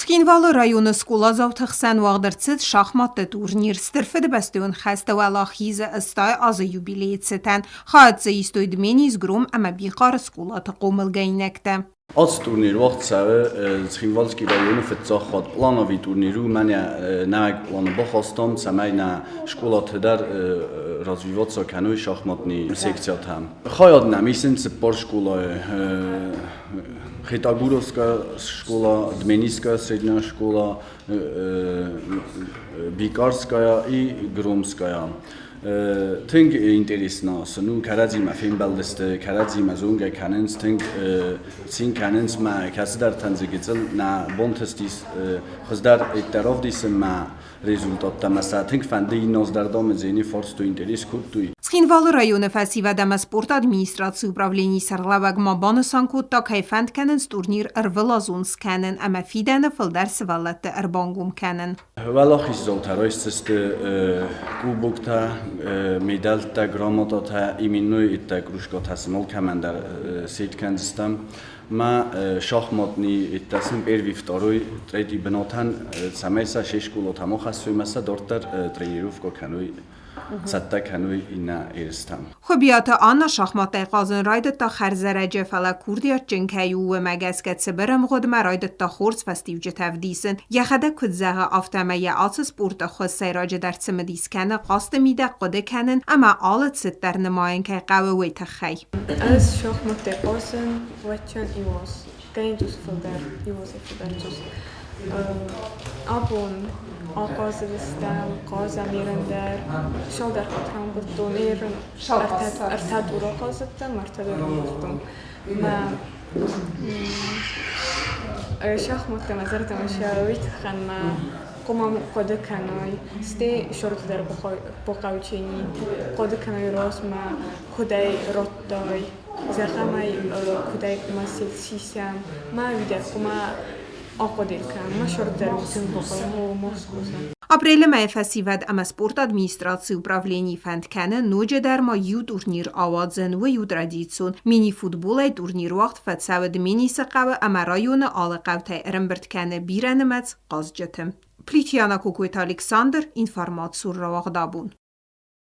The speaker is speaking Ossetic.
Цхинвалы районы скъоладзауты хсӕн уагъд ӕрцыд шахматты турнир Стыр Фыдыбӕстӕйон хӕсты Уӕлахизы 80 азы юбилейы цытӕн. Хайад дзы истой Дменис, Гром ӕмӕ Бихъары скъолаты хъомылгӕнинӕгтӕ. Ацы турнир уагъд цӕуы Цхинвальский районы фыццаг хатт. Плановый турнир у, мӕнӕ нӕуӕг планы бахастам, цӕмӕй нӕ скъолаты дӕр развиваться кӕной шахматный секциятӕ. Хайад нӕм исынц цыппар скъолайы. Хетагуровская школа, Дменисская средняя школа, Бикарская и Громская. Тынг интересно сын у, кӕрӕдзимӕ фембӕлдысты, кӕрӕдзимӕ зонгӕ кӕнынц, тынг цин кӕнынц мӕ кӕцыдӕртӕн дзы гыццыл нӕ бонтыстис хуыздӕр ӕддӕ равдисынмӕ результаттӕ мӕ сӕ тынг фӕнды иннӕ дӕр дзени фарсту интерес кодтой. Цхинвалы районы фӕсивӕд ӕмӕ спорты администрацийы управленийы сӕргълӕууӕг ма банысан кодта, кӕй фӕнд кӕнынц турнир ӕрвылазон скӕнын ӕмӕ фидӕны фылдӕр сывӕллӕтты ӕрбангом кӕнын. Уӕлахиздзаутӕ райсдзысты кубоктӕ, медӕлттӕ, грамотатӕ, именной иттӕ кружкатӕ сын алкӕмӕн дӕр сет кӕндзыстӕм. Мӕ шахматни иттӕ сын первый, второй, третий бынатӕн, цӕмӕй сӕ се скъолатӕм ахӕссой мӕ сӕ дарддӕр тренировкӕ кӕной, цӕттӕ кӕной иннӕ ерыстӕм. Хуыбиаты Анна шахматтӕй хъазын райдыдта хӕрзӕрӕджы, фӕлӕ курдиатджын кӕй у, уымӕ гӕсгӕ цыбыр ӕмгъуыдмӕ райдыдта хорз фӕстиуджытӕ ӕвдисын. Йӕхӕдӕг куыд зӕгъы, афтӕмӕй йӕ ацы спорты хуыз сӕйраджыдӕр цымыдис кӕны хъазты мидӕг хъуыды кӕнын ӕмӕ алы цыд дӕр нымайын кӕй хъӕуы, уый тыххӕй. Ӕз шахматтӕй хъазын уӕдчӕн иуаз, кӕнӕ фылдӕр, иуазӕй фылдӕр цъус. Абон ахъазыдыстӕм, хъазӕм ерын дӕр, цалдӕр хатт рамбылдтон ерын, ӕртӕ тур ахъазыдтӕн, ӕртӕ дӕр рамбылдтон. Мӕ шахматтӕ мӕ зӕрдӕмӕ сӕ уый тыххӕн мӕ хъуамӕ хъуыды кӕной, стӕй шорты дӕр бахъӕучени, хъуыды кӕной размӕ, куыдӕй радтай, зӕгъӕм ӕй, куыдӕй хъуамӕ сисӕм, ма уидӕг хъуамӕ ахъуыды кӕн, мӕ шорт дӕр тынг бахъӕуы Москвӕ. Апрелы мӕйы фӕсивӕд ӕмӕ спорты администрацийы управленийы фӕнд кӕны ноджыдӕр ма иу турнир ауадзын. Уый у традицион. Мини-футболӕй турнир уагъд фӕцӕуы Дменисы хъӕуы ӕмӕ районы алы хъӕутӕй ӕрӕмбырд кӕны бирӕнымӕц хъазджыты. Плитьяна Кокойты Александр, информацион рауагъдабон.